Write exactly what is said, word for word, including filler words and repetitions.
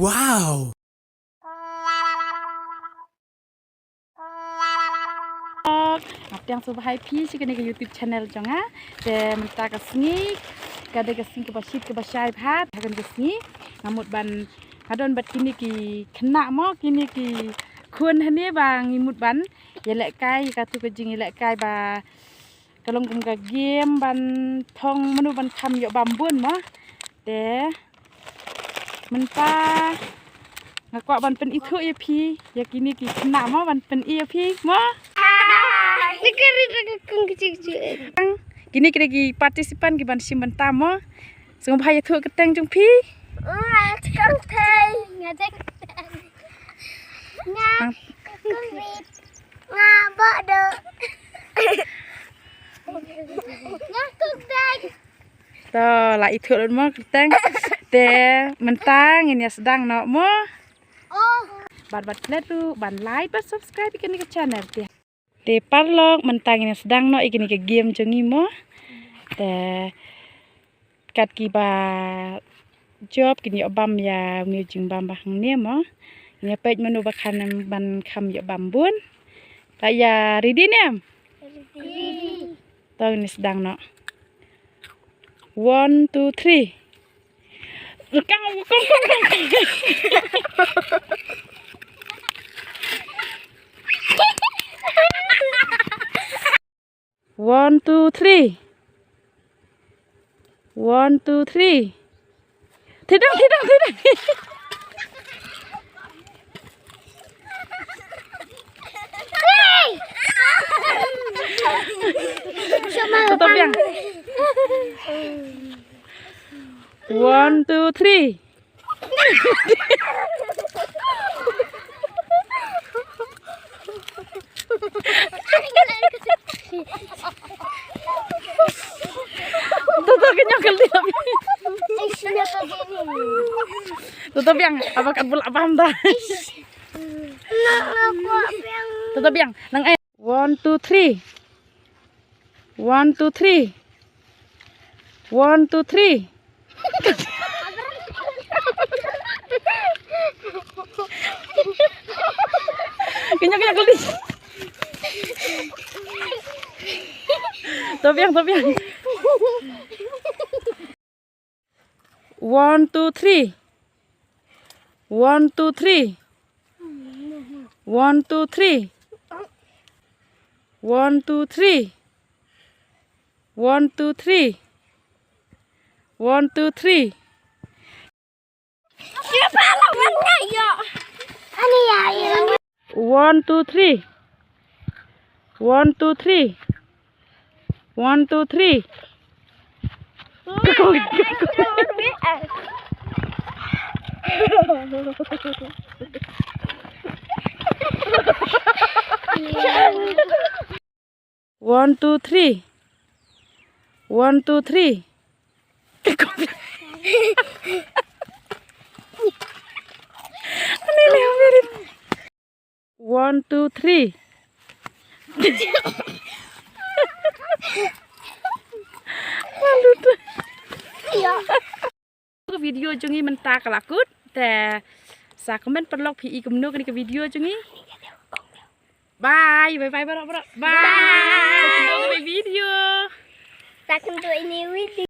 Wow. Nga pdiang sngewbha ïa phi sha kane ka YouTube channel jong nga. Te mynta ka sngi ka dei ka sngi kaba shit kaba shai bha. Ha kane ka sngi nga mut ban, nga don bad kine ki khynnah mo, kine ki khun hangne ba ngi mut ban ïalehkai ïa katu ka jingïalehkai ba ka long kum ka game ban thong mano ban kham ïoh bam bun mo. Te mynta nga kwah ban pynithuh ïa phi ïa kine ki khynnah mo, ban pyni ïa phi mo. Ni ka ri ra ka kung kecil kecil. Kine kine ki participant ki ban shim bynta mo. Sngewbha ïathuh kyrteng jong phi. Nga kyrteng. Nga kyrteng. Nga kyrteng. Nga bok dok. Nga kyrteng. To, la ithuh lut mo kyrteng. Te mynta ngin ïa sdang noh mo. Oh. Bad bad klet ruh ban like bad subscribe ïa kane ka channel te. Te paralok mynta ngin ïa sdang noh ïa kane ka game jong ngi mo. Te kat kiba jop kin ïoh bam ïa une u jingbam ba hangne mo. Ngin ïa peit mano ba khan ban kham ïoh bam bun. Ta ïa ready ne em? Ready. To ngin sdang noh. One, two, three. Rekang, rekang, rekang, rekang. One, two, three. One, two, three. Thidang, thidang, thidang. Tutup yang. One, two, three. Tutup kenyang kali. Tutup yang, apa kat bulak paham dah. Tutup yang, nang eh. One, two, three. One, two, three. One, two, three. Kenyang, kenyang, kenyang. Tobiang, tobiang. One, two, three. One, two, three. One, two, three. One, two, three. One, two, three. One, two, three. One, two, three. One, two, three. One, two, three. One, two, three. One, two, three. One, two, three. Ka video jong ngi mynta ka la kut. Te sa comment paralok phi i kumno kane ka video jong ngi. Bye, bye, bye, paralok, paralok. Bye. Bye. Sa kumno kane ka video. Sa kumno ine video.